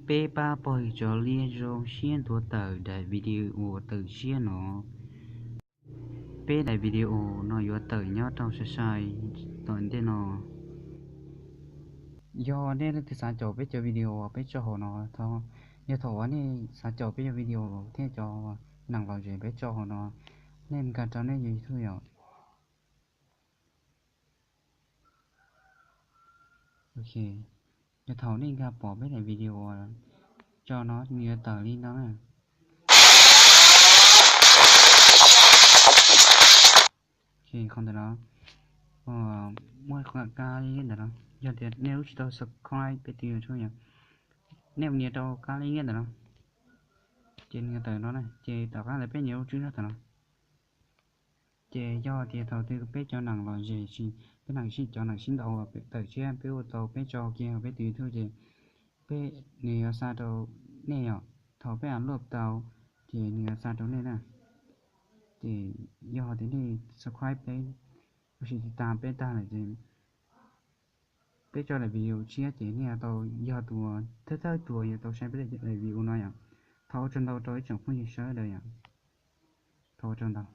Peb pab pog yawg tsov liab zoo siab ntuav tawm daim video uas tawm tshiab no. Peb daim video no yuav tawm nyob rau sai sai tom ntej no. Yog nej leej twg xav caum peb cov video uas peb tso hauv no, yog thaum uas nej xav caum peb cov video thiab cov neeg lom zem peb tso hauv no, nej nkag rau nej YouTube yom. Ok, yog thaum nej nkag pom peb daim video tso no nws yuav tawm li no na. Ok, qhov ntawm no muaj qhov kab li ntawm no, yog tias nej lub tsis tau subscribe peb tus YouTube yom, nej mus nias rau kab li ntawm no, ces nws tawm no na, ces tom qab ntawd peb nias lub tswb nrog tawm no. Ces yog tias thaum twg peb cov neeg lom zem, peb neeg sib, cov neeg sib ntaus tawm tshiab peb ua tau peb tso kiag peb tus YouTube ces peb, nws yuav xa rau nej yom. Thaum peb upload tau ces nws yuav xa rau nej na. Ces yog tias nej subscribe peb, los sis tiv tas peb tag lawm ces peb tso daim video tshiab ces nej yuav tau yog tus thawj thawj tus yuav tau saib peb daim video no yom. Thov ua tsaug ntau rau ib tsoom phooj ywg sawv daws yom. Thov ua tsaug ntau.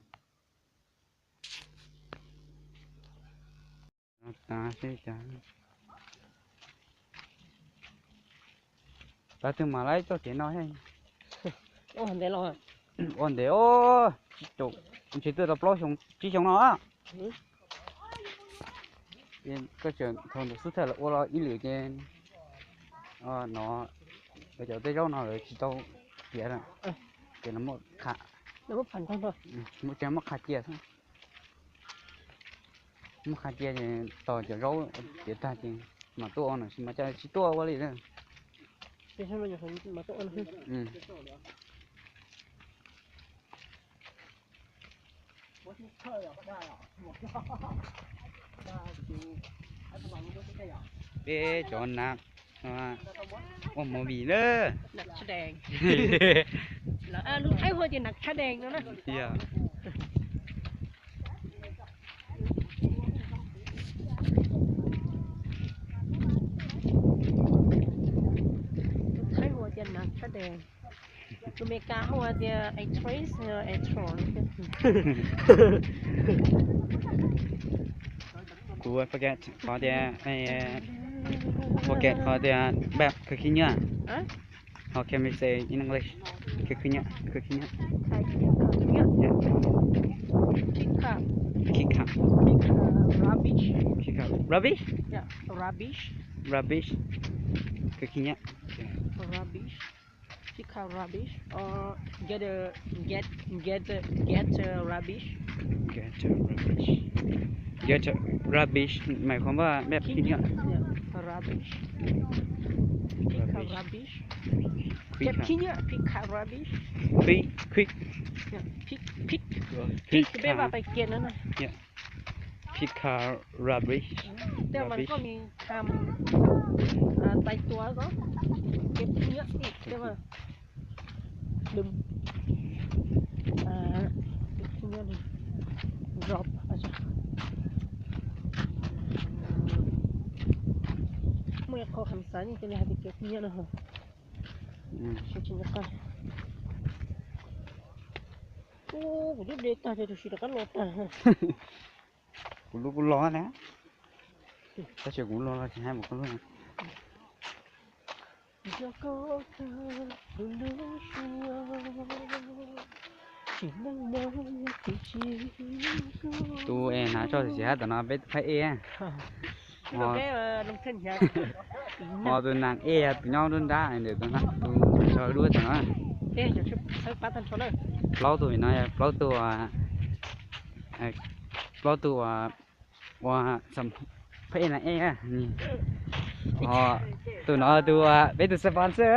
Tau twg mam laib txoj kev no ua ntev os, ntshe twb tau plaub xyoo tsib xyoo no. Koj tseem thaum ntawd xub thawj lawv ua los ib lwm ces no, lawv cov tej zaub no lawv tsis tau tiav lawm, ces lawv muab qha, muab qha cia xwb. Muab qha cia ces tos cov zaub tiav tag ces mam tuaj ua, tab sis mas cas tsis tuaj ua li na. Peb cov nam ua movie na. Lub Thaib hu tias nam tshab dees no na. Lub Thaib hu tias nam tshab dees. Lus Meskas hu tias actress, actor. Kuv forget qhov tias, forget qhov tias npaj khwv khib nyiab. How can we say in English? Khwv khib nyiab, khwv khib nyiab. Khib khab. Khib khab. Khib khab. Rubbish. Khib khab. Rubbish? Yeah, rubbish. Rubbish. Khwv khib nyiab. Rubbish. Pick up rubbish or get a, get, get, get a rubbish. Get a rubbish. Get a rubbish. Hmais qhov npaj npaj khib nyiab. Rubbish. Pick up rubbish. Khwv khib nyiab, pick up rubbish. Khwv, khwv. Pick, pick. Pick, peb vam pais kiag no na. Pick up rubbish. Tej mas koj mi tham tais tua ko, kev khib nyiab, tej mas, kev khib nyiab, drop. Muaj ib qho kham xav nyob ces hais tias kev khib nyiab no. Kuv lub de tag ces tus tsis rov qab los tag. Kuv lub kuj los na. Tab sis kuv los los tsis hais mus koj lub. Tus es hnav tso xim xim hab tom no peb phaib ej. Ho tus neeg ej tus nyob nruab nrab ntawm tus, tus tso duab tom no. Plaub tus no, plaub tus, plaub tus ua, ua phaib ej na ej. Ho tus no tus peb tus sponsor.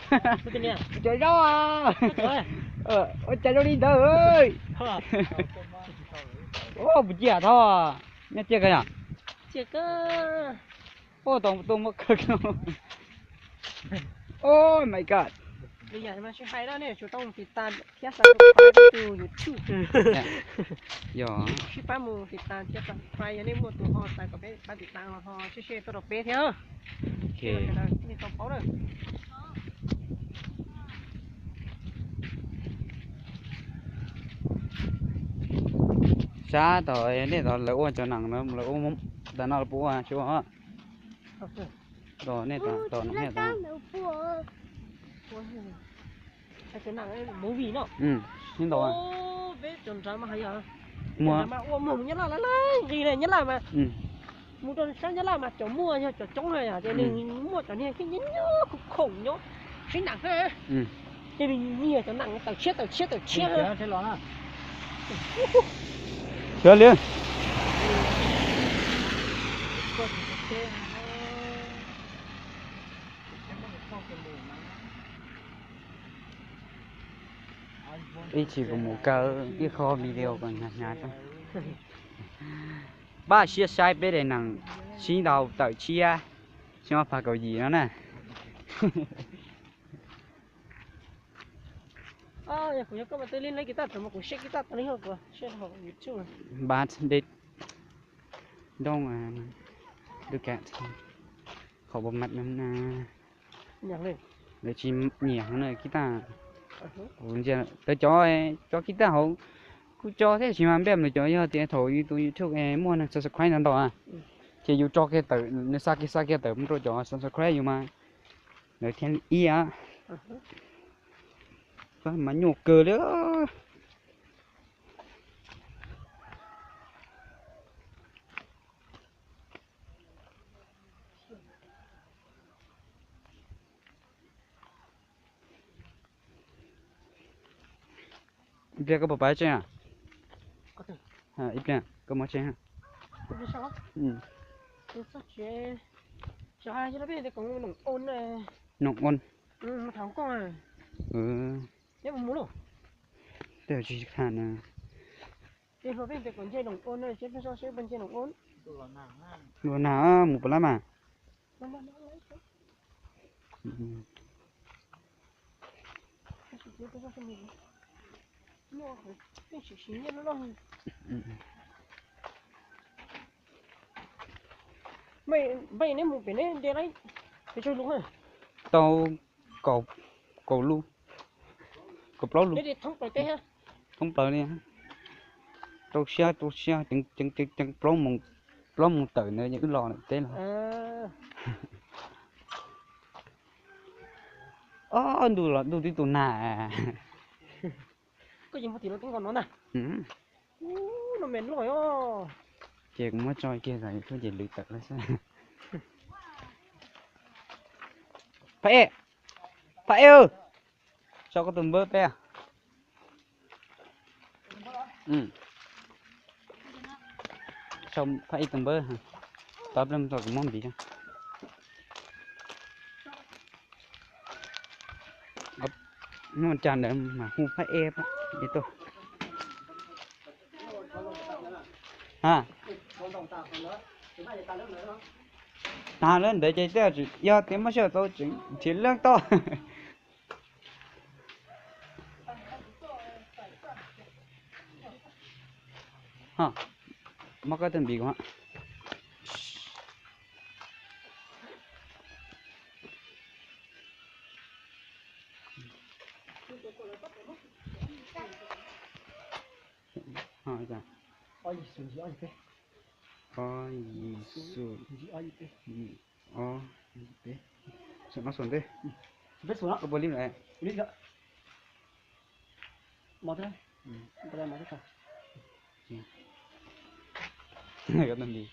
Ua cas zoo, ua cas zoo li ntawd. Puas ciaj thov, nyob ciaj kawg yom. Ua tau tuaj muab kawg. Oh my god. Li yam mas tsis hais na, nej yuav tsum tau mus tiv tas thiab subscribe tus YouTube. Yog sib pab mus tiv tas thiab subscribe, yog nej muaj tus ho xav kom peb pab tiv tas los ho share share tuaj rau peb thiab. Nej tau paub na. Sab tom nej tom lawv ua cov nees na, lawv ua tas no lawv puas ua tsis ua? Tom nej tom no. Movie no. Ntau. Peb cov nrad mas hais yog, muaj mas ua muag Nyab Laj lawm, nqis Nyab Laj mas mus rau sab Nyab Laj mas cov muaj yog cov coob na, ces nws muaj cov niag nyob khoom khoom nyob sib ntees na, ces nws nyiag cov nees tawm tshiab tawm tshiab tawm tshiab. Sawv li. Ib chim kuv mus kaw ib qho video kom hnyav hnyav. Pab siab saib peb daim nees sib ntaus tawm tshiab, xyoo ob phav kaum yim no na. But they don't, uh, look at qhov bau maj no na. Lawv tsis nyiam no kiv taj. Kuv ntsia lawv cov, cov kiv taj hauv kuj tso thiab, tab sis mas npej lawv cov yog tias thaum yus tus YouTube es muaj neeg subscribe ntau ntau, ces yus tso kiag tawm, nws xa kiag xa kiag tawm mus rau cov subscribe yus mas lawv thiaj li ib. Mas nyuaj kawg li. Ib pliag koj puas pab tseeb? Ib pliag koj muab tseeb. Noom Oon. Tej tsis tham na. Luag nag mus puas lab mas. Tau kaum lub, kaum plaub lub, thoob plaws li. Rau siab rau siab ceev ceev ceev, plaub moos tawm ntawd wb los lawm teb los. Ob ntu los ntuj tib tug nag. Ces kuv muab tso kiag los YouTube ces lwv tawm lawm xwb. Phaj Ej, Phaj Ej, sau koj tus npawb peb. Sau Phaj Ej tus npawb, tau pliag tso kuv muab npiv. Noj cas ntawd mas hu Phaj Ej tuaj. Tag lawm ntawd ces yog tias muaj sij hawm tau tseem nrhiav leej toj. Muab koj tus npiv kuv. Ob yim xu, ob, peb, xu no xu ntej. Koj puas lib lawm? Koj tus npiv.